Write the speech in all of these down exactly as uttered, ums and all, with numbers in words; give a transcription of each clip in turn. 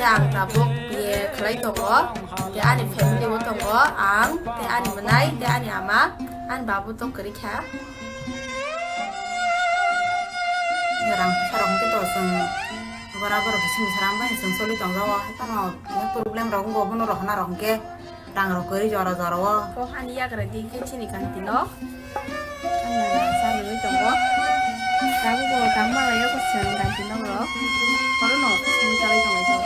Ang tabuk B A khlai tongo, tei ani family o tongo, ang tei ani mwnai tei ani ama, ani babu to kwrwi kha. Rang phaisa rok hwnkhe to chwng bora borok bising bwsarang bai chwng choli tongjago, hai phano problem rok wngo, bono rohorna rok hwnkhe. Rang rok kwrwi jora jora o. Kok ani yagra di khe chini kanti no. Ano sa nungwi tongo. Tabuk bo tang ma ya ko seng kanti no ro. Oro no seng chalai tongo to.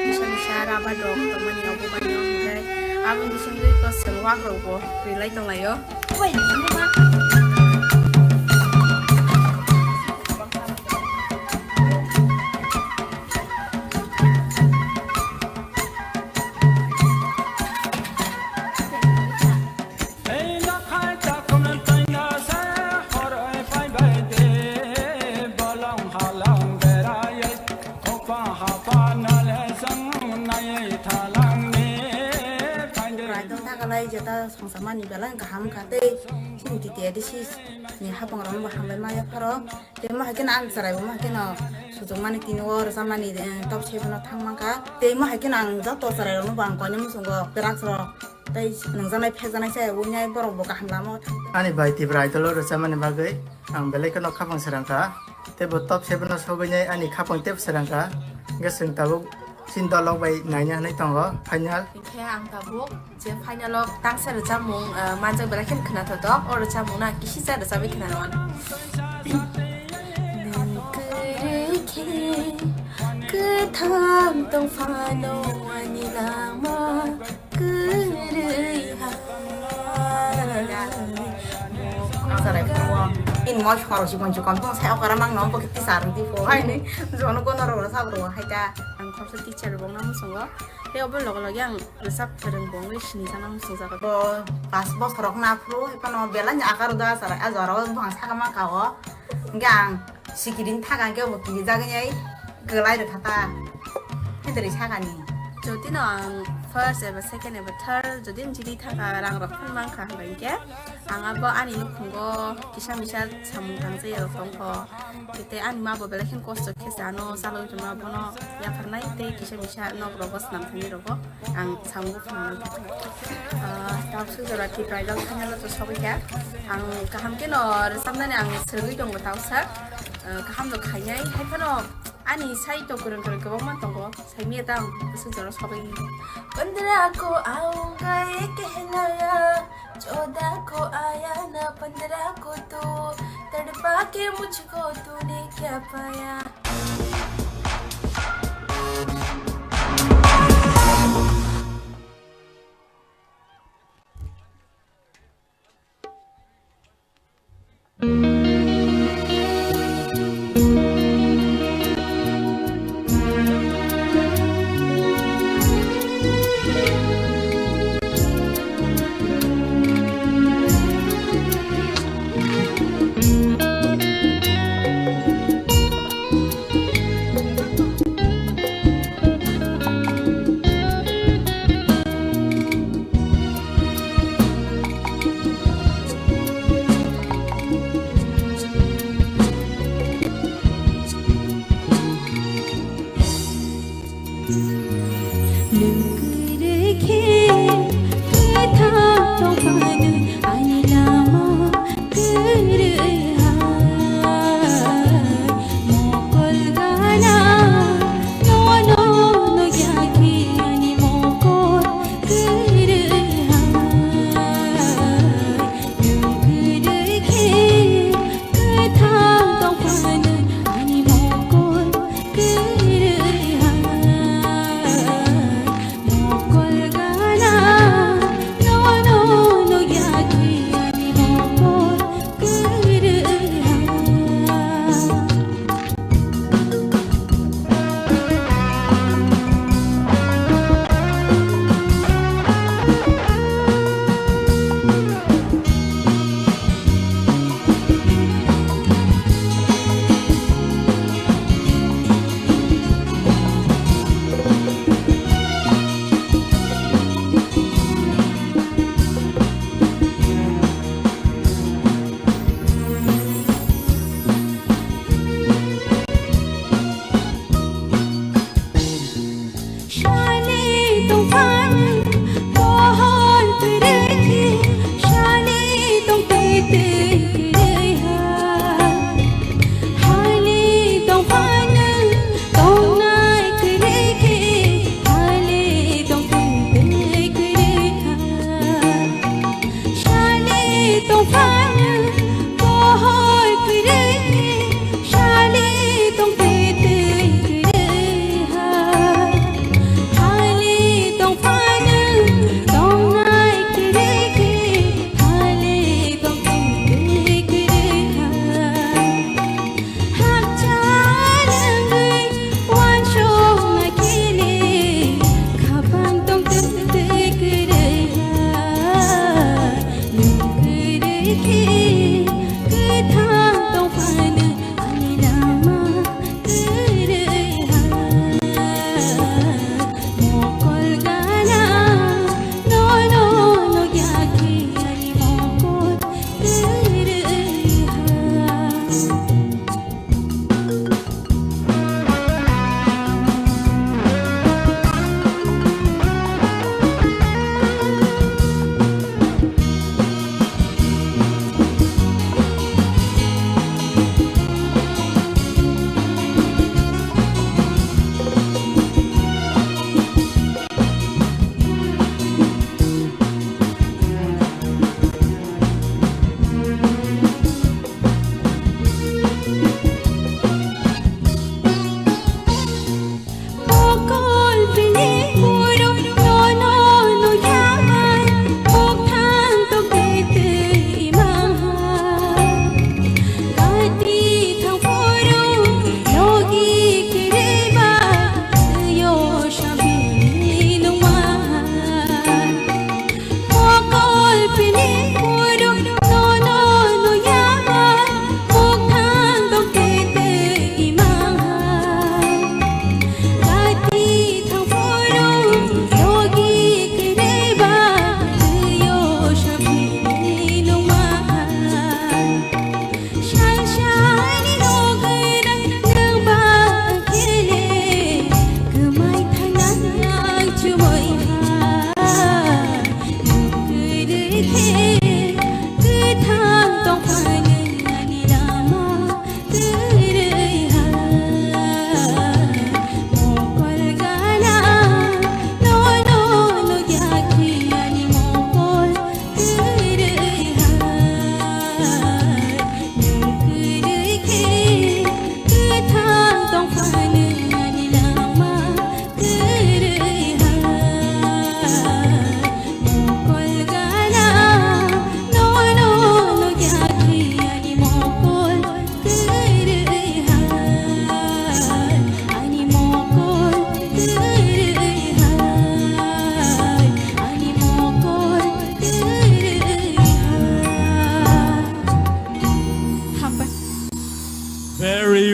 Bisa bisa raba dok to mani obo mani obo dai. Aboni bising dui ko seng wak rok bo rilai tong laio. Oi, ano ma. Raidon thakalai jeta songsa mani belai kaham kha tei chini T T A D C ni hapang rok bo hambai maya pharo. Tei mo hai kheno ang chwrai bo mo hai kheno suchukmani tini o rwchapmani, eh, top seven o thang mankha. Tei mo hai kheno ang joto chwrai rokno bo ang koinwi muchungo drugs rok tei nungjaknai phekjaknai se wngnai borok bo kaham lama o thang. Ani bai Tipra Idol o rwchapmani bagwi ang belai kheno khapang srang kha. Tei bo top seven o sogwi nai ani khapang tei srang kha. Hwnkhe chwng tabuk chini dolok bai naina hinwi tongo final. Hinkhe ang tabuk je final o tangsa rwchapmung, ah, manjak belai kheno khwnathok tok. O rwchapmung no ang kisisa rwchapwi khwnarwkha. Nwng kwrwi khe kwthang tong phano ani lama kwrwi ha. Sarai phuo. In moi phoro si kon si kon tong sai okara mang no bo kiti sar di pho hai ni. Jono kono ro sa ro hai ta. Ang khoroksa teacher rwbong na muchungo. Tei obo loge loge ang rwchap kwrwng bo wngwi sini sana muchungjago. Bo pas bosor rok na phuru hai phano belai ni akar da sarai a jora o buphang saka ma ka o. Hingke ang sikiring thaka hingke bo kiri jagwi nai kwlai rwkha ta. Hindri sakani. Jodi no ang first eba second eba third jodi jiri thaka rang rok phano mankha hingke ang abo ani nukhungo kisa misa samung tangsa ya tongkho. Tei ani ma bo belai khe kosto khe se ano chalwi tongma bono yapharnai tei kisa misa nok rogo swnam thani rogo ang samung phano. Ah, tawswk jora Tipra Idol final o to sogwi kha. Ang kaham khe no rwchapnani ang swrwngwi tongo tawsa. Ah, kaham no khainai hai phano ani sai to kwrwng kwrwng kwbangma tongo. Saimya tang bwswk jora sogwi. Pandra ko aunga ye kehlaya, choda ko aya na pandra ko tu, tadpa ke mujhko tune kya paya.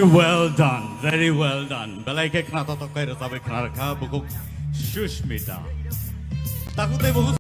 Well done, very well done. Belai khe khna totok kai rwchabai khna rwkha bukhuk Sushmita. Takhuk tei bukhuk